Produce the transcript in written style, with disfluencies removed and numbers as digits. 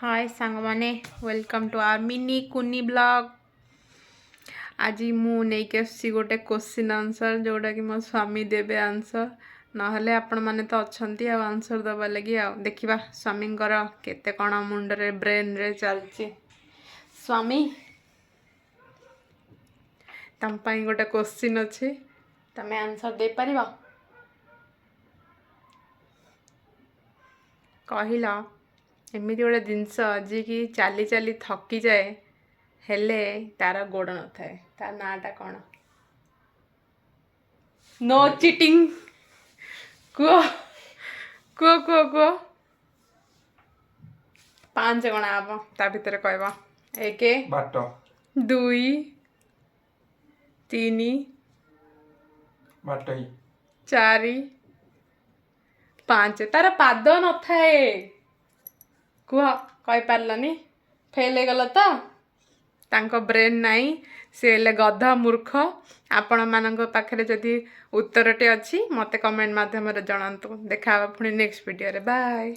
ହାଏ ସାଙ୍ଗମାନେ, welcome to our mini କୁନି blog. ଆଜି ମୁଁ ନେଇକି ଆସିଛି ଗୋଟେ କୋଶ୍ଚିନ୍ ଆନ୍ସର୍, ଯେଉଁଟାକି ମୋ ସ୍ୱାମୀ ଦେବେ ଆନ୍ସର୍। ନହେଲେ ଆପଣମାନେ ତ ଅଛନ୍ତି ଆଉ ଆନ୍ସର୍ ଦେବା ଲାଗି। ଆଉ ଦେଖିବା ସ୍ୱାମୀଙ୍କର କେତେ କ'ଣ ମୁଣ୍ଡରେ, ବ୍ରେନ୍ରେ ଚାଲିଛି। ସ୍ୱାମୀ, ତମ ପାଇଁ ଗୋଟେ କୋଶ୍ଚିନ୍ ଅଛି, ତମେ ଆନ୍ସର୍ ଦେଇପାରିବ? କହିଲ, ଏମିତି ଗୋଟେ ଜିନିଷ ଯିଏକି ଚାଲି ଚାଲି ଥକିଯାଏ, ହେଲେ ତାର ଗୋଡ଼ ନଥାଏ, ତା ନାଁଟା କ'ଣ? ନୋ ଚିଟିଂ, କୁହ କୁହ କୁହ କୁହ। ପାଞ୍ଚ ଗଣା ହବ, ତା ଭିତରେ କହିବ। ଏକ। ବାଟ। ଦୁଇ, ତିନି। ବାଟଇ। ଚାରି, ପାଞ୍ଚ। ତାର ପାଦ ନଥାଏ। କୁହ, କହିପାରିଲନି, ଫେଲ୍ ହେଇଗଲ ତ? ତାଙ୍କ ବ୍ରେନ୍ ନାହିଁ, ସେ ହେଲେ ଗଧ, ମୂର୍ଖ। ଆପଣମାନଙ୍କ ପାଖରେ ଯଦି ଉତ୍ତରଟି ଅଛି, ମୋତେ କମେଣ୍ଟ ମାଧ୍ୟମରେ ଜଣାନ୍ତୁ। ଦେଖା ହେବ ପୁଣି ନେକ୍ସଟ ଭିଡ଼ିଓରେ। ବାଏ।